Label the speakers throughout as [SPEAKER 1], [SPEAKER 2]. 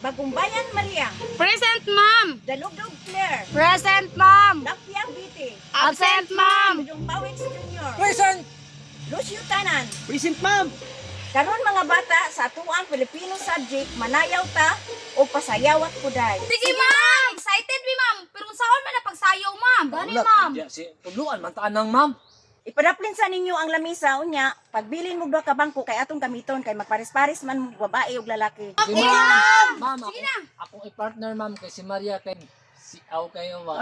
[SPEAKER 1] Bagumbayan Maria.
[SPEAKER 2] Present, ma'am.
[SPEAKER 1] Dalugdog Claire.
[SPEAKER 2] Present, ma'am.
[SPEAKER 1] Lapiang Biti.
[SPEAKER 2] Absent, ma'am.
[SPEAKER 1] Dudong Pawix Jr.
[SPEAKER 3] Present!
[SPEAKER 1] Lucio Tanan.
[SPEAKER 3] Present, ma'am!
[SPEAKER 1] Karon, mga bata, sa atuang Filipino subject, manayaw ta o pasayawat kuday.
[SPEAKER 2] Sige, ma'am. Excited mi, ma'am. Pero unsaon man na pagsayaw, ma'am? Gani, ma'am.
[SPEAKER 3] Diya, si tudluan man taan nang ma'am.
[SPEAKER 1] Ipadaplin sa ninyo ang lamisa unya, pagbilin mo duha ka bangko kay atong gamiton kay magpares-pares man mo babae ug lalaki.
[SPEAKER 3] Sige, ma'am. Ma'am, ako, akong i-partner, ma'am, kay si Maria kay si Aw kayo ba.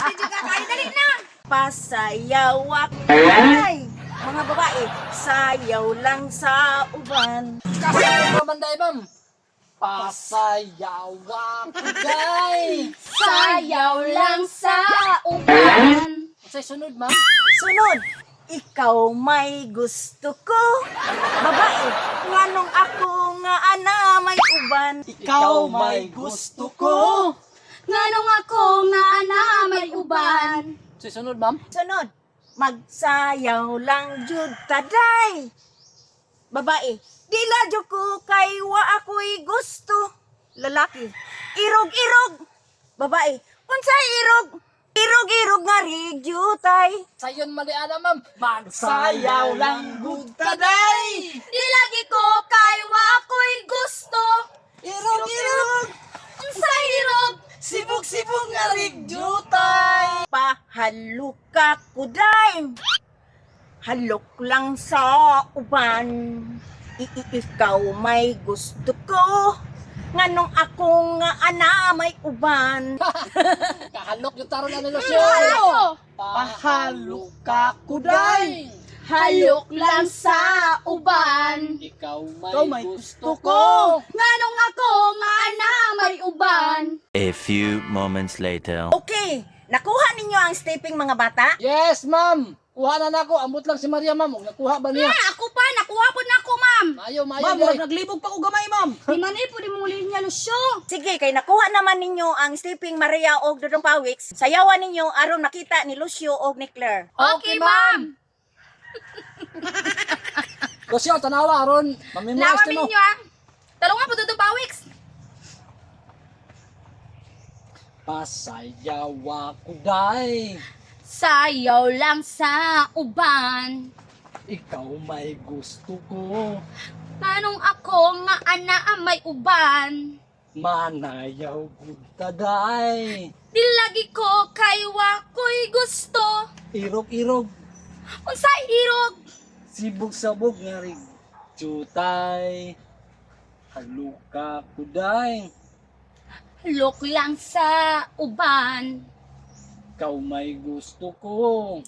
[SPEAKER 2] Medyo ka kayo. Dali na.
[SPEAKER 1] Pasayawak kuday. Mga babae, sayaw lang sa uban.
[SPEAKER 3] Kasi ako manday, ma'am. Pasayawa ko day.
[SPEAKER 2] Sayaw lang sa uban.
[SPEAKER 3] Unsay sunod, ma'am?
[SPEAKER 1] Sunod, ikaw may gusto ko. Babae, nganong ako nga ana may uban.
[SPEAKER 3] Ikaw may gusto ko.
[SPEAKER 2] Nganong ako nga ana may uban.
[SPEAKER 3] Unsay sunod, ma'am?
[SPEAKER 1] Sunod, magsayaw lang jud taday. Babae, dila jud ko kay wa ako'y gusto. Lalaki, irog-irog. Babae, unsay irog? Irog-irog nga rigyutay.
[SPEAKER 3] Sayon mali ana, ma'am. Magsayaw lang gud taday.
[SPEAKER 2] Di lagi ko kay wa ako'y gusto.
[SPEAKER 3] Irog irog.
[SPEAKER 2] Unsay irog?
[SPEAKER 3] Sibog-sibog nga rigyutay.
[SPEAKER 1] Pahaluka kuday. Halok lang sa uban. Ikaw may gusto ko. Nganong ako nga ana may uban.
[SPEAKER 3] Kahalok yung taron na negosyo.
[SPEAKER 2] Ano?
[SPEAKER 3] Pahalok ka kuday.
[SPEAKER 2] Halok lang sa uban.
[SPEAKER 3] Ikaw may,
[SPEAKER 4] Ikaw may
[SPEAKER 3] gusto
[SPEAKER 4] gusto
[SPEAKER 3] ko.
[SPEAKER 2] Nganong ako nga ana may uban.
[SPEAKER 5] A few moments later.
[SPEAKER 1] Okay, nakuha ninyo ang stepping, mga bata?
[SPEAKER 3] Yes, ma'am. Kuha na nako. Amot lang si Maria, ma'am. Ug nakuha ba niya?
[SPEAKER 2] Ah, ako pa, nakuha po na ako, ma'am.
[SPEAKER 3] Mayo, mayo.
[SPEAKER 4] Ma'am,
[SPEAKER 3] diri.
[SPEAKER 4] murag naglibog pa ko gamay, ma'am.
[SPEAKER 2] Di man eh, pwede mong ulihin niya, Lucio.
[SPEAKER 1] Sige, kay nakuha naman ninyo ang stepping, Maria og Dudong Pawiks. Sayawan ninyo aron makita ni Lucio og ni Claire.
[SPEAKER 2] Okay, ma'am.
[SPEAKER 3] Lucio, tanawa aron. Mamemorize
[SPEAKER 2] Lawa
[SPEAKER 3] nimo.
[SPEAKER 2] ninyo, ah. Talungan po, Dudong Pawiks.
[SPEAKER 3] Pasayawa kuday.
[SPEAKER 2] Sayaw lang sa uban.
[SPEAKER 3] Ikaw may gusto ko.
[SPEAKER 2] Nganong ako nga ana may uban.
[SPEAKER 3] Manayaw gud taday.
[SPEAKER 2] Di lagi ko kay wako'y gusto.
[SPEAKER 3] Irog-irog.
[SPEAKER 2] Unsay irog?
[SPEAKER 3] Sibog-sabog nga rigyutay. Haluka kuday.
[SPEAKER 2] Halok lang sa uban.
[SPEAKER 3] Ikaw may gusto ko.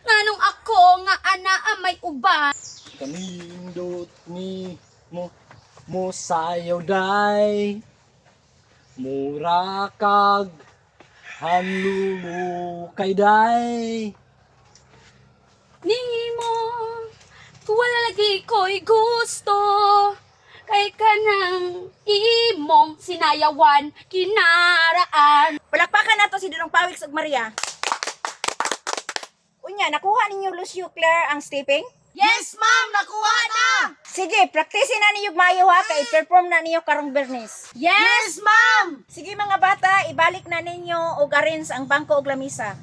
[SPEAKER 2] Nganong ako nga ana may uban.
[SPEAKER 3] Kanindot ni mo mo sayaw day. Mura kag hanlumo kay day.
[SPEAKER 2] Nimo wala lagi ko'y gusto kay kanang imong sinayawan kinaraan.
[SPEAKER 1] Palakpakan nato si Dudong Pawiks ug Maria. Unya, nakuha ninyo, Lucio, Claire, ang stepping?
[SPEAKER 4] Yes, ma'am, nakuha na.
[SPEAKER 1] Sige, praktisin na ninyo maayo ha kay perform na ninyo karong Bernes.
[SPEAKER 2] Yes,
[SPEAKER 4] Yes, ma'am.
[SPEAKER 1] Sige, mga bata, ibalik na ninyo og arrange ang bangko og lamisa.